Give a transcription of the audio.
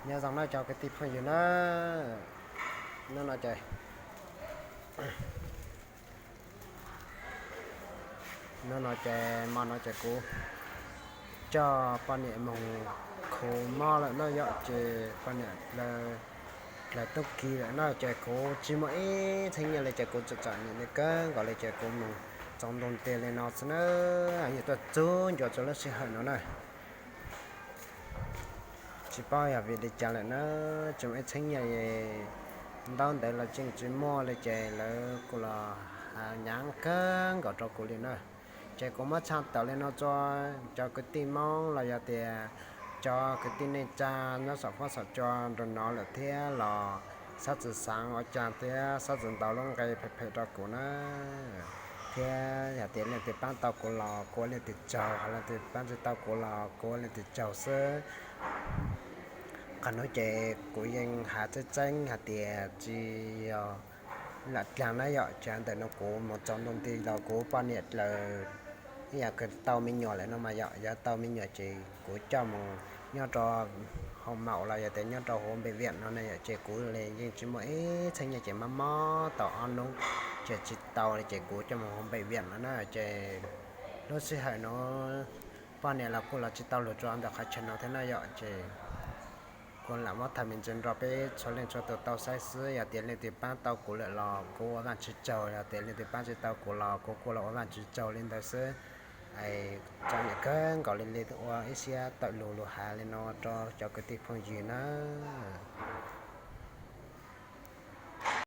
Nyob zoo nawb cov kwv tij phooj ywg na, hnub no ces, hnub no ces hmo no ces kuv coj poj niam mus khuv mob lawm na yom, ces poj niam dlaws tub ki lawm na, ces kuv tsis muaj ib txheeb nyiaj li ces kuv txawm txom nyem kawg nkaus li ces kuv mus txog ntua ntiag li no xwb na, yog tuaj txug ncua rau lub sij hawm no na. Tsis paub yog vim li cas lawm na, tsis muaj ib txheeb nyiaj, ntaub ntawv los yeej tsis muaj li ces lawv kuj los hais nyaav kawg nkaus rau kuv li na. Ces kuv muab tshaj tawm li no rau cov kwv tij Hmoob los yog tias cov kwv tij neej tsa nyob saum huab saum cua nrog no lawm thiab los xob txwm xaav ua cas thiab xob txwm ntaus lub nqe phem phem rau kuv na. Thiab yog tias leej twg paab tau kuv los kuv ua leej twg tsaug, ho leej twg paab tsis tau kuv los kuv ua leej twg tsaug xwb. Qhov nuav ces kuv yeej has tseeb tseeb hais tias tsis yog lam dlaag na yom, ces ntawm no kuv mus txog ntua nti los kuv poj niam dlaws, ib yam tau me nyuam lawm no mas yom, yog tau me nyuam ces kuv coj mus nyob rau hoo maum los yog tias nyob rau huv npej viam no na yom, ces kuv li yeej tsis muaj ib txheeb nyiaj ces mob mob tau ob hnub ces tsis tau li ces kuv coj mus huv npej viam no na, ces lub sij hawm nuav poj niam los kuj los tsis tau lug rau ntawm qhov chaw no thiab na yom, ces kuv lam muab tham me ntsis nrog peb txhua leej txhua tus tau saib xwb, yog tias leej twg paab tau kuv lawm los kuv ua Vaajtswv tsaug, yog tias leej twg paab tsis tau kuv los kuv kuj los ua Vaajtswv tsaug li ntawd xwb. Txom nyem kawg nkaus li, li ua ib siab tawm lug lug has li no rau cov kwv tij phooj ywg nawb.